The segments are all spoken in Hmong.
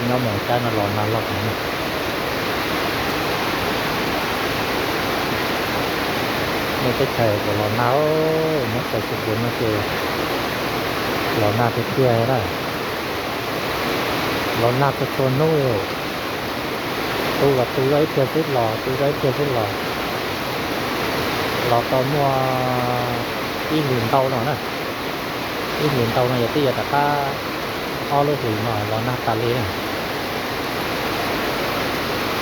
Nyob Moos Cab no los nag loj heev. Nej teb chaws puas los nag? Nyob Xais Xus Npuas no ces los nag tiag tiag na. Los nag txhua txhua hnub li. Tu los tu zoj ib pliag xwb los, tu zoj ib pliag xwb los. Los tau muaj ib hlis ntau no na. Ib hlis ntau no yog twb yog tom qab ob lub hlis no los nag tas li na.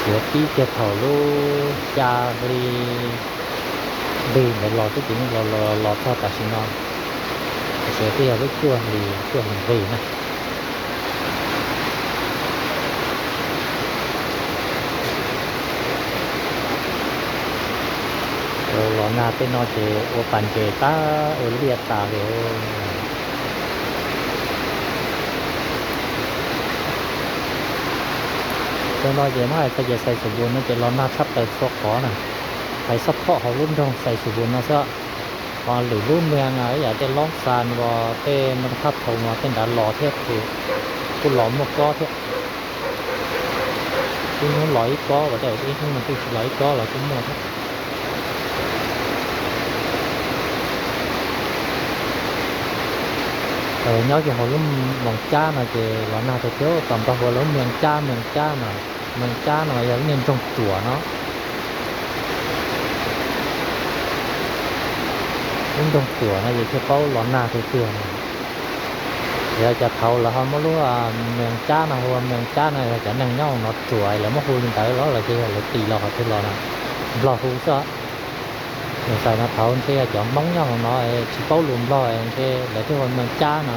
Tsuas pib kiag thaum lub xya hli nqig ntawd los xwb ces yeej los los los txog tam sim no. Tam sim no twb yog lub cuaj hlis, cuaj hlis nqig na. Los nag tej no ces ua pas ntses tag ua liaj tas li. Thaum no ces muab hais txog ces Xais Xus Npuas no ces los nag tshaj plaws txhua qhov na. Hais xub thawj hauv lub nroog Xais Xus Npuas no xwb. Ho lwm lub mwiag ib yam tej Loob Xas los tej nroog thaj thaus no tej nrad los thiab ces kuj los muaj kob thiab. Ib hnub los ib kob, ua ntej ib hnub no twb tsis los ib kob los kuj muaj thiab. Nyob kiag hauv lub Moos Cab no ces los nag tiag tiag, tom Nplog hu ua lub Mees Cab, Mees Cab no. Mees Cab no yog lub niag nroog ruam no. Lub nroog ruam no ces thiaj paub los nag tiag tiag. Yog cov thaud lawv ho muab lub Mees Cab no hu ua Mees Cab no, yog cov neeg nyob no ruam lawv muab hu li ntawd los los ces yog lawv tis los qhov twg los na. Nplog hu xwb. Nws xais no thaud ntshe yog cov Hmoob nyob hauv no tsis paub lus Nplog ntshe lawv thiaj hu ua Mees Cab no.